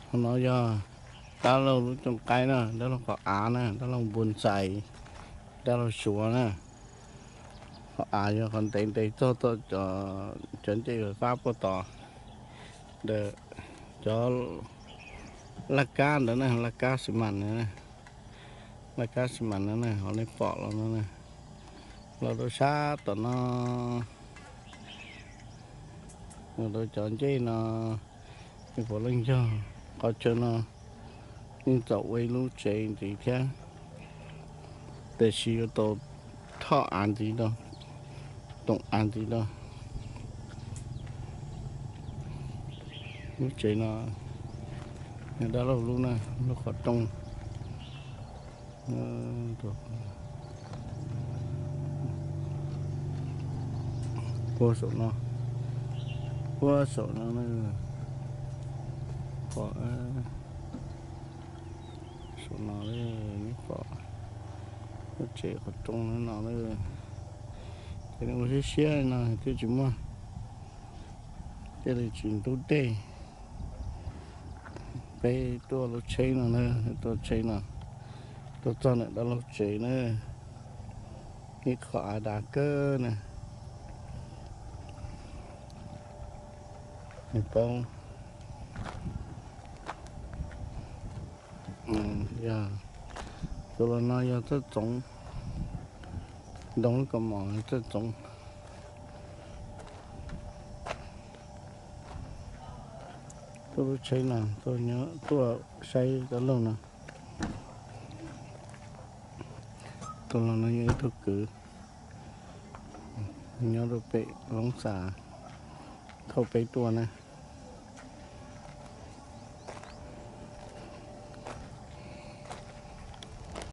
Qhov no yog dab laug lub cooj qaib na, dab laug qhov av na, dab laug npua ntxais, dab laug suav na. Qhov av yog qhov ntev ntev txog tom cov ncej fab puag tod. Ntawm cov laj kab ntawd na, laj kab xi mas na, laj kab xi mas no na, ho nej pom los no na, los rau sab tom no, los rau cov ncej no, nej puav leej yog qhov chaw no yeej txaus ua ib lub tsev ntxiv thiab, tiam sis yuav tau thoj av ntxiv rau, toom av ntxiv rau. Lub tsev no yog dab laug lub na, lub qhov rooj. Puag saum no, puag saum no, pom saum no, nej pom lub tsev qhov rooj no na. Ces nws ua siab siab no thiaj tsis muaj, thiaj li tsis ntub dej. Peb tuaj lub tsheb no na, tuaj tsheb no, tuaj txog ntawm dab laug tsev na, ib qho av dav kawg na. Nws paub yog, tus los no yog txawj txoov, ntoo lub kaus mom txawj txoov. Tuaj lub tsheb no, tuaj saib dab laug no. Tus los no yog ib tug kwv nyob rau pem Loob Xas, thauj peb tuaj na.